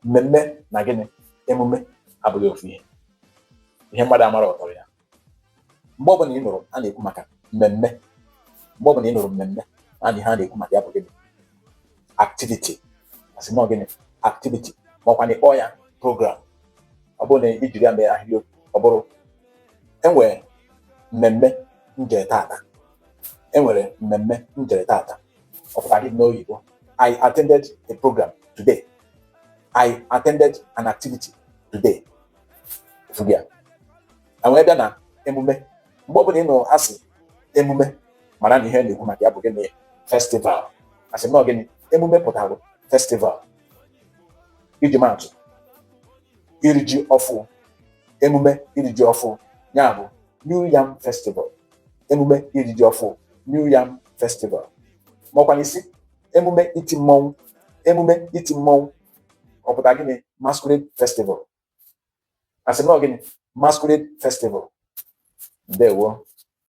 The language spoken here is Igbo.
Mmemme na gịnị? Emume abụghị ofu ihe. Ihe mmadụ amara ọtọrọ ya. Mgbe ọbụla ị nụrụ a na-ekwu maka mmemme, mgbe ọbụla ị nụrụ mmemme, a na ihe a na-ekwu maka ya bụ gịnị? Activity. Asị na gịnị? Activity, ma ọkwa na ịkpọ ya program. Ọ bụrụ na i jiri ya mee ahịrịokwu, ọ bụrụ enwere mmemme njere tata, enwere mmemme njere tata, ọ pụtara gị n'oyibo, I attended a program today, I attended an activity today. Fụgị ya wee bịa na emume. Mgbe ọbụla ị nụrụ asị emume, mara na ihe na-ekwu maka ya bụ gịnị? Festival. Asị na gịnị? Emume pụtara festival. Iji maatụ, iri ji ọfụ, emume iri ji ọfụ, ya bụ New Yam Festival. Emume iri ji ọfụ, New Yam Festival. Ma ọkwa n'isi emume iti mmọnwụ, emume iti mmọnwụ, ọ pụtara gịnị? Masquerade Festival. Asị na gịnị? Masquerade Festival. Ndewo.